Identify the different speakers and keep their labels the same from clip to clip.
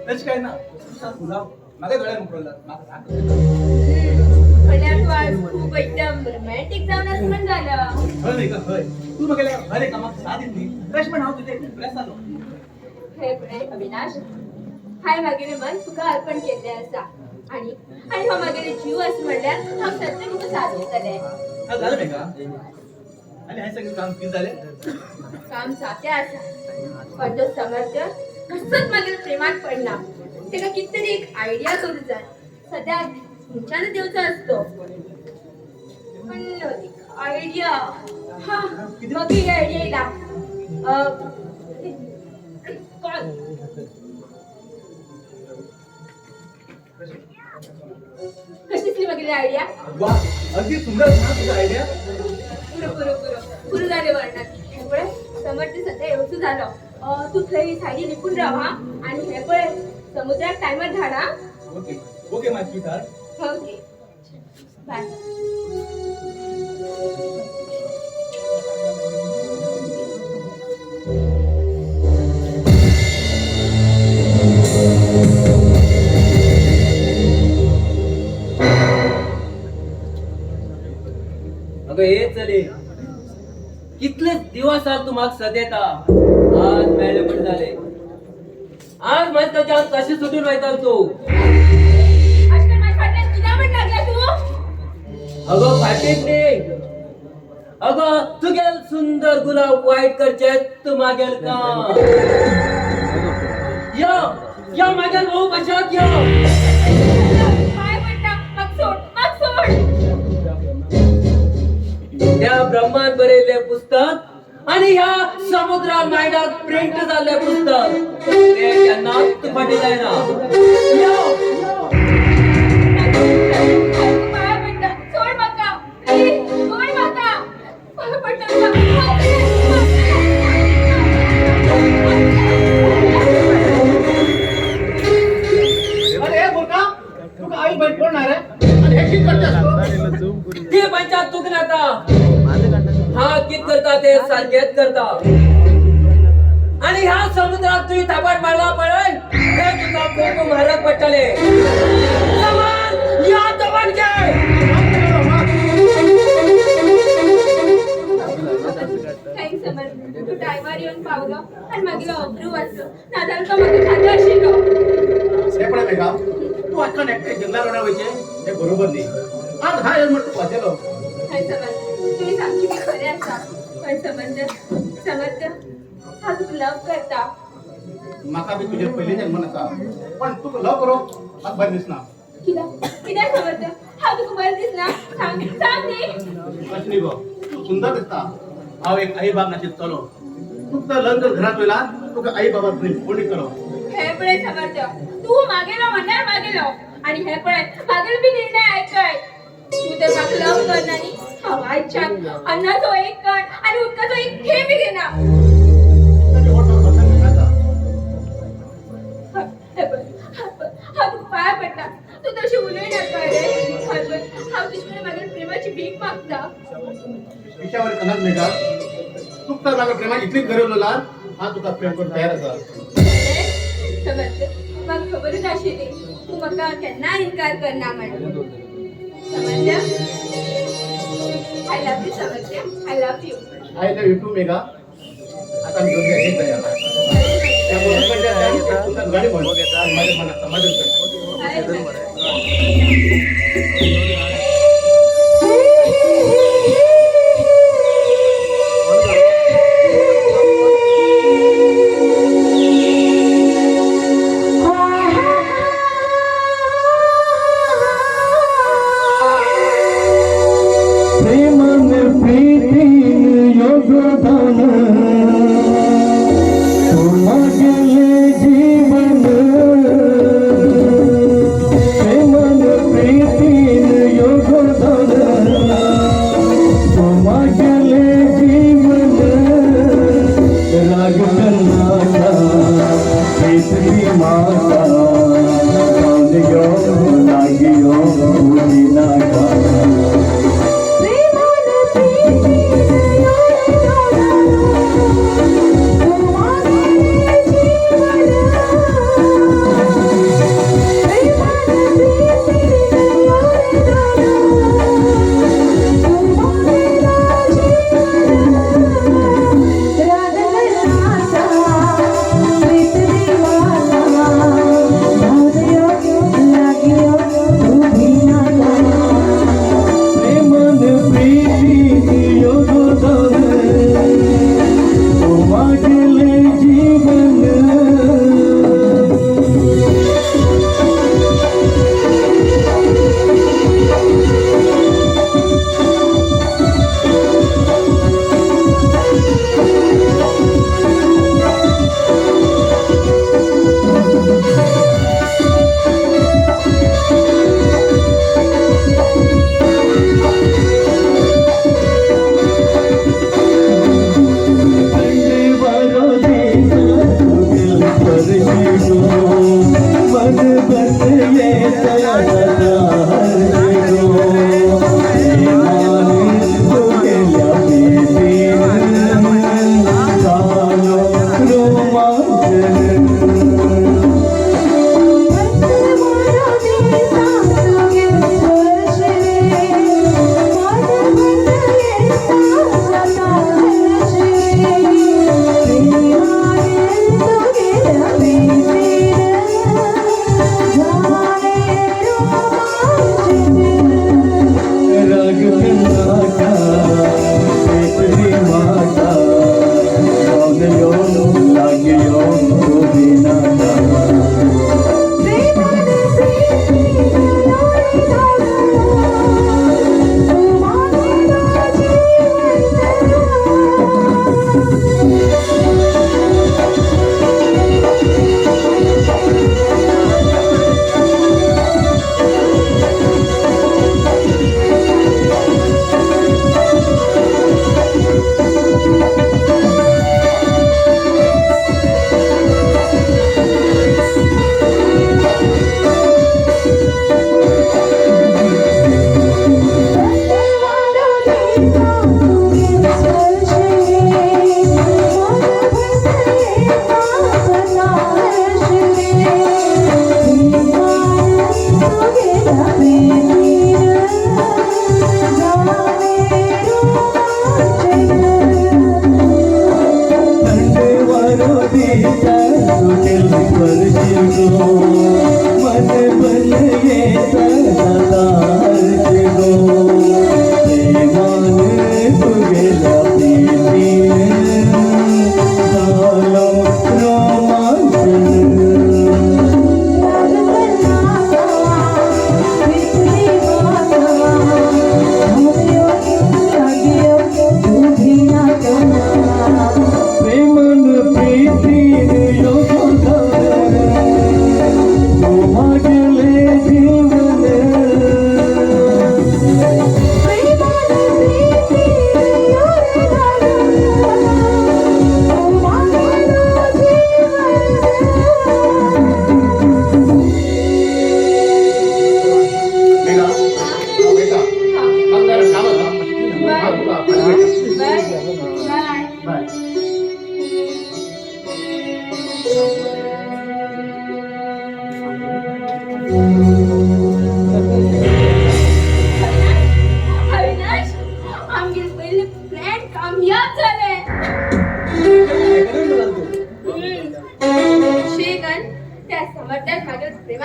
Speaker 1: तशें काय ना, तुझा गुलाब म्हाका दोळ्यान मुखरला, म्हाका राग.
Speaker 2: म्हणल्यार तूं आज खूब एकदम रोमॅन्टीक जावन आसा म्हण जालं.
Speaker 1: हय मेघा, हय. तूं म्हागेल्या हर एक कामाक साथ दितली तशें म्हण हांव तुजेर इम्प्रेस जालो.
Speaker 2: हे पळय अविनाश, हांवें मागेलें मन तुका अर्पण केल्लें आसा आनी आनी हो मागेलो जीव आसा म्हणल्यार हांव सत्य तुका साथ दितलें.
Speaker 1: हा, जालें मेघा. आनी हें सगळें काम कितें जालें?
Speaker 2: काम सातें आसा, पण तो समर्थ कसोच मागीर प्रेमात पडना. तेका कितें तरी एक आयडिया करूं जाय. सद्याक खंयच्यान देंवचो आसतो पण एक आयडिया. हा, मागीर एक आयडिया येयला. कॉल. कशी दिसली मागीर आयडिया?
Speaker 1: वा, अगदी सुंदर ना तुझा आयडिया.
Speaker 2: पुरो पुरो पुरो पुरो जालें वर्णन. हें पळय समर्थ सद्या येवचो जालो. तूं थंय सायडीन लिपून राव हा. आनी हें पळय, समुद्राक टायमार धाड हा.
Speaker 1: Okay okay, my sweetheart.
Speaker 2: Okay, bye.
Speaker 3: अगं हे चले, कितले दिवस आज तूं म्हाका सदेता. आज मेळ्ळे म्हण जाले. आज म्हाजे ताच्या कशें सुटून वयतालो तूं.
Speaker 2: आजकाल माझ्या फाटल्यान कित्याक म्हण लागला तूं?
Speaker 3: अगो फाटीक न्ही, अगो तुगेल सुंदर गुलाब वायट करचे तूं मागेल काम. यो यो मागेल भाऊ पशात यो.
Speaker 2: पाय पडटा, म्हाका सोड, म्हाका सोड.
Speaker 3: त्या ब्रह्मान बरयल्लें पुस्तक आणि ह्या समुद्रा मायडाक प्रिंट जाल्लें पुस्तक ते केन्नाच फाटी जायना. यो.
Speaker 2: पाय पडटा, सोड म्हाका, प्लीज सोड म्हाका. पाय पडटा तुका.
Speaker 1: अरे हे बोलका, तुका आई बाई कोण नाही रे आणि हे किती करते असतो?
Speaker 3: ती पंचायत तुक नाका. हा कित करता ते सारकेच करता. आणि ह्या समुद्रात तुही थापाट मारला पळय, हे तुका खूप म्हारग पडटले. समान या दमन घे.
Speaker 2: Thanks समर, तूं टायमार येवन पावलो आनी मागीर अब्रू वाचलो, नाजाल्यार तो म्हाका खातो आशिल्लो.
Speaker 1: हे पळय मेघा, तूं आजकाल एकटे जंगलात रावणार वयचें हे बरोबर न्ही. आज हा हेल्मेट तूं वाचयलो.
Speaker 2: हय समर, तुवें सामकें बी खरें आसा. पण समर्थ, समर्थ, हांव तुका लव करता.
Speaker 1: म्हाका बी तुजेर पयलींच्यान मन आसा, पण तुका लव करूंक म्हाका बरें दिसना.
Speaker 2: कित्याक कित्याक समर्थ? हांव तुका बरें दिसना? सांग, सांग न्ही.
Speaker 1: तशें न्ही गो, तूं सुंदर दिसता. हांव एक आई बाब नाशिल्लो चलो. तुका लग्न कर घरात वयला, तुका आई बाबा थंय फोन दितलो.
Speaker 2: हे पळय समर्थ, तूं मागेलो म्हणल्यार मागेलो. आनी हे पळय, मागेलो बी निर्णय आयकय. तूं तर म्हाका लव करना न्ही, हांव आयच्यान अन्नाचो एक कण आनी उदकाचो एक थेंब बी घेना.
Speaker 1: ताचे वोट बसन नाका.
Speaker 2: हे पळय, हांव तुका पांय पडटा, तूं तशें उलय नाका रे. हय पळय, हांव तुजे कडेन म्हागेल्या प्रेमाची भीक मागता.
Speaker 1: विषयावर कनाच मेघा, तुका तर म्हाका प्रेमाक इतली गरज उरला, हांव तुका प्रेम करूंक तयार आसा.
Speaker 2: समर्थ, म्हाका खबरूच आशिल्ली तूं म्हाका केन्ना इन्कार करना म्हण. समर्थ, I love you. Samarth, I love you.
Speaker 1: I love you too Megha. आता आमी दोघे एक जाया. त्या बरोबर एक सुंदर गाणी म्हण आणि माझ्या मनात समाधान कर.
Speaker 4: प्रेमन प्रीतीन योगदान तुमगेले जीवन. प्रेमन प्रीतीन योगदान तुमगेले जीवन. राग कन्नाका प्रीत माता यो लागियो नाका.
Speaker 5: प्रेमान प्रीतीन योगदान.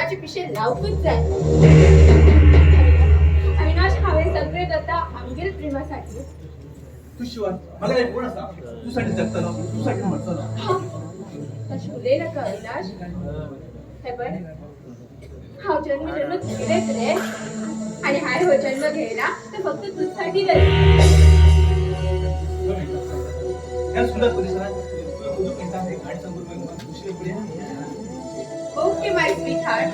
Speaker 2: प्रेमाचे पिशे लावकूच जाय. अविनाश, हांवें सगळें करता आमगेल प्रेमासाठी.
Speaker 1: तू शिवाय म्हाका जाय कोण आसा? तुसाठी जगतलो, तुसाठी मरतलो.
Speaker 2: तशें उलय नाका अविनाश. हे पळय, हांव जन्म जन्म तुगेलेच रे, आणि हांवें हो जन्म घेयला तो फक्त तुझसाठी.
Speaker 1: ह्या सुंदर परिसरात तुला उदक म्हणटा एक गाडी सांगून म्हाका खुशी पडया.
Speaker 2: Okay my sweet heart.